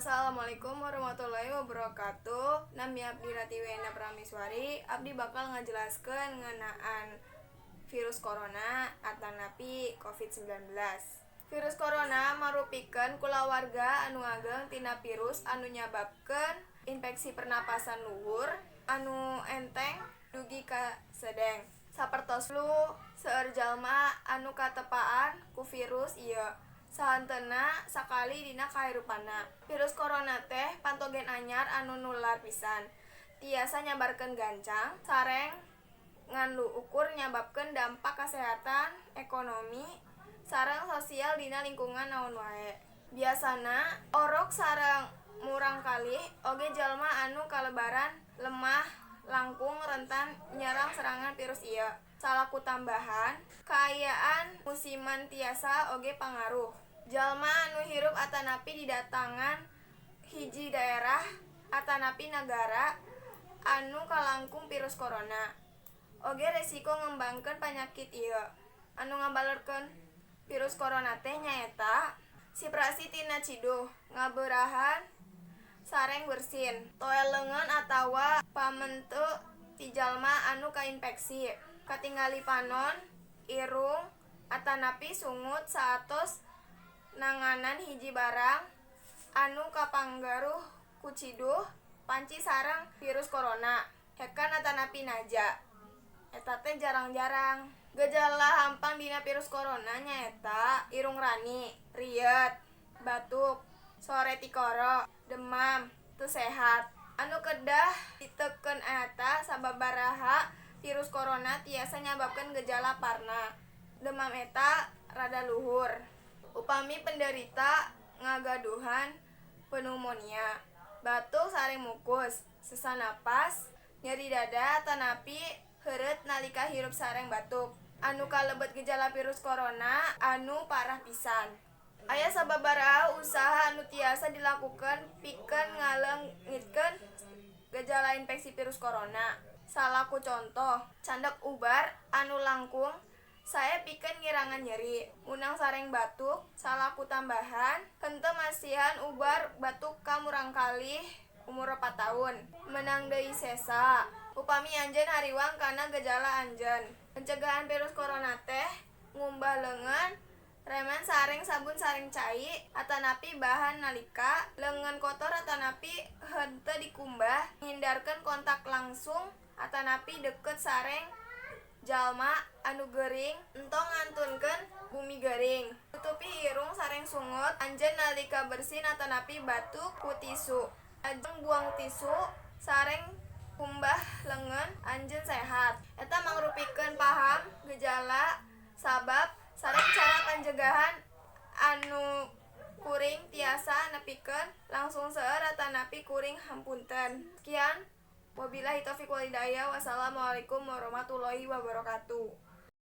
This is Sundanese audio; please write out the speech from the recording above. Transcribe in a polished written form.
Assalamualaikum warahmatullahi wabarakatuh. Nami abdi Rati Wena Prameswari. Abdi bakal ngajelaskeun ngeunaan virus corona atanapi COVID-19. Virus corona marupikeun kulawarga anu ageng tina virus anu nyababkeun infeksi pernapasan luhur anu enteng dugi ka sedeng. Sapertos flu, seueur jalma anu katepaan ku virus ieu sahenteuna sakali dina kahirupanna. Virus corona teh patogen anyar anu nular pisan. Tiasa nyabarkeun gancang sareng ngan ukur nyababkeun dampak kasehatan, ekonomi, sareng sosial dina lingkungan naon wae. Biasana orok sareng murangkalih oge jalma anu kalebaran lemah langkung rentan nyerang serangan virus ieu. Salaku tambahan, kaayaan musiman tiasa oge pangaruh. Jalma anu hirup atanapi didatangan hiji daerah atanapi nagara anu kalangkung virus corona oge resiko ngembangkeun panyakit ieu. Anu ngabalerkeun virus corona teh nyaeta siprasi tina ciduh, ngabeurahan sareng bersin, toel leungeun atawa pamente ti jalma anu kainfeksi, katingali panon, irung, atanapi sungut saatos nanganan hiji barang anu kapangaruh ku ciduh panci sareng virus corona, hekan atanapi naja. Eta teh jarang-jarang. Gejala hampang dina virus corona nyaeta irung rani, rieut, batuk, sore tikoro, demam, teu sehat. Anu kedah diteken eta sababaraha virus corona tiasa nyababkeun gejala parna. Demam eta rada luhur upami penderita ngagaduhan pneumonia, batuk sareng mukus, sesak napas, nyeri dada atanapi heureut nalika hirup sareng batuk. Anu kalebet gejala virus corona anu parah pisan. Aya sababaraha usaha anu tiasa dilakukeun pikeun ngaleungitkeun gejala infeksi virus corona. Salaku contoh, candak ubar anu langkung sae pikeun ngirangan nyeri, unang sareng batuk. Salaku tambahan, henteu masihan ubar batuk ka murangkalih umur 4 taun. Meunang deui sesa upami anjeun hariwang kana gejala anjeun. Pencegahan virus corona teh ngumbah leungeun remen sareng sabun sareng cai atanapi bahan nalika leungeun kotor atanapi henteu dikumbah, nghindarkeun kontak langsung atanapi deket sareng jalma anu gering, entong ngantunkeun bumi gering. Tutupi irung sareng sungut anjeun nalika bersin atanapi batuk ku tisu. Lajeng buang tisu sareng kumbah leungeun anjeun sehat. Eta mangrupikeun paham gejala, sabab, sareng cara pancegahan anu kuring tiasa nepikeun langkung seueur atanapi kuring hapunten. Sekian, wabillahi taufik wal hidayah. Wassalamualaikum warahmatullahi wabarakatuh.